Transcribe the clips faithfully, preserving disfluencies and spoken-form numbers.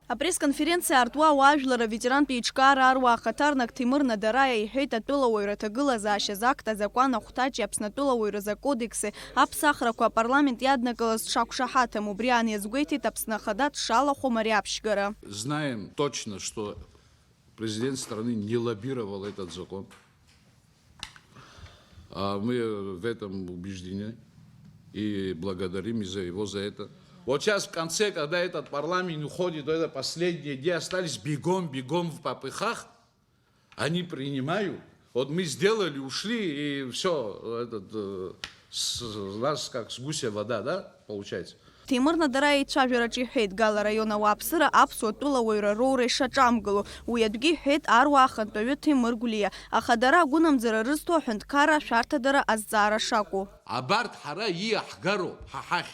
Апресс-конференциа аартуа ауаажәлар аветерантә еиҿкаара аруаа ахаҭарнак Ҭемыр Надараиа иҳәеит, атәылауаҩра аҭагылазаашьаз акт, азакәан ахәҭаҷи Аԥсны атәылауаҩразы акодекси аԥсахрақәа апарламент иаднакылаз дшақәшаҳаҭым, убри аан иазгәеиҭеит Аԥсны Ахада дшалахәым ари аԥшьгара. Знаем точно, что президент страны не лоббировал этот закон. А мы в этом убеждены и благодарим за его за это. Вот сейчас в конце, когда этот парламент уходит, это последние дни остались, бегом, бегом в попыхах, они принимают. Вот мы сделали, ушли, и все, этот, э, с- нас как с гуся вода, да, получается. Ҭемыр Надараиа ицәажәараҿы иҳәеит, Гала араион ауааԥсыра аԥсуа тәылауаҩра роура ишаҿамгыло. Уи атәгьы иҳәеит аруаа ахантәаҩы Ҭемыр Гәлиа. Аха дара агәынамӡара рызҭо аҳәынҭқарра ашәарҭадара азҵаара шакәу. Абарҭ ҳара ииаҳгароуп ҳа ҳахь.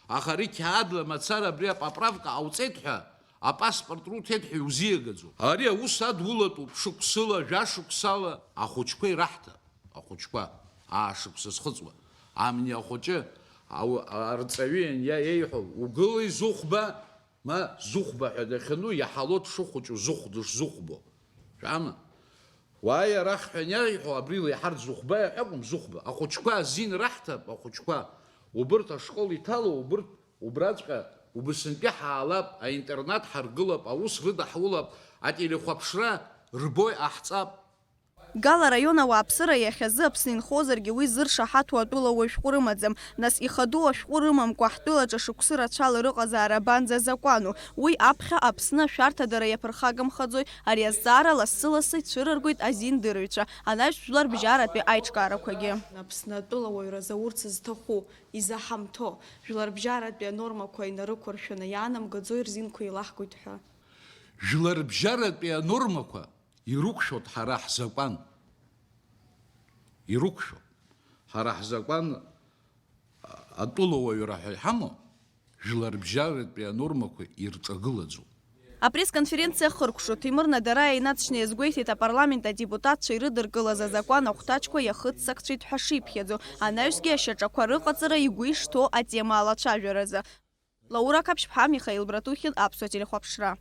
Аха ари қьаадла мацара абри апоправка ҟауҵеит ҳәа апаспорт руҭеит ҳәа иузиагаӡом. Ари аус адулатәуп шықәсыла, жәашықәсала ахәыҷқәа ираҳҭа, ахәыҷқәа, аа шықәса зхыҵуа. Амни ахәыҷы ау- арҵаҩы ианиа еиҳәо, угылеи Зыхәба, ма Зыхәба ҳәа дахьану, иаҳало дшыхәыҷу, Зыхә дышзыхәбо. Шәаама? Уааи арахь ҳәа ианиҳәо, абри леиҳарц Зыхәба ҳәа акәым, Зыхәба. Ахәыҷқәа азин раҳҭап, ахәыҷқәа. Убырҭ ашкол иҭало, убырҭ убраҵәҟьа убысынтәи ҳаалап, аинтернат ҳаргылап, аус рыдаҳулап, ателехәаԥшра рбои ҟаҳҵап. Гала араион ауааԥсыра иахьазы Аԥсны инхозаргьы уи зыршаҳаҭу атәылауаҩ шәҟәы рымаӡам. Нас ихадоу ашәҟәы рымамкәа ҳтәылаҿы шықәсы рацәала рыҟазаара абанӡа азакәану? Уи аԥхьа Аԥсны ашәарҭадара иаԥырхагамхаӡои? Ари азҵаара лассы-лассы ицәырыргоит азиндырыҩцәа, анаҩс жәларбжьаратәи аиҿкаарақәагьы. Аԥсны атәылауаҩра заурц зҭаху, изаҳамҭо, жәларбжьаратәи анормақәа инарықәыршәаны иаанамгаӡои рзинқәа еилаҳкуеит ҳәа. Жәларбжьаратәи анормақәа ирықәшәоит ҳара ҳзакәан. Ирықәшәоит. Ҳара ҳзакәан атәылауаҩра ҳәа иҳамоу, жәларбжьаратәи анормақәа ирҿагылаӡом. Апресс-конференциа ахыркәшо Ҭемыр Надараиа инаҵшьны иазгәеиҭеит апарламент адепутатцәа ирыдыркылаз азакәан ахәҭаҷқәа иахыццакцәеит ҳәа шиԥхьаӡо, анаҩсгьы ашьаҿақәа рыҟаҵара игәы ишҭоу атема алацәажәаразы. Лаура Қаԥшьԥҳа, Михаил Братухин, Аԥсуа телехәаԥшра.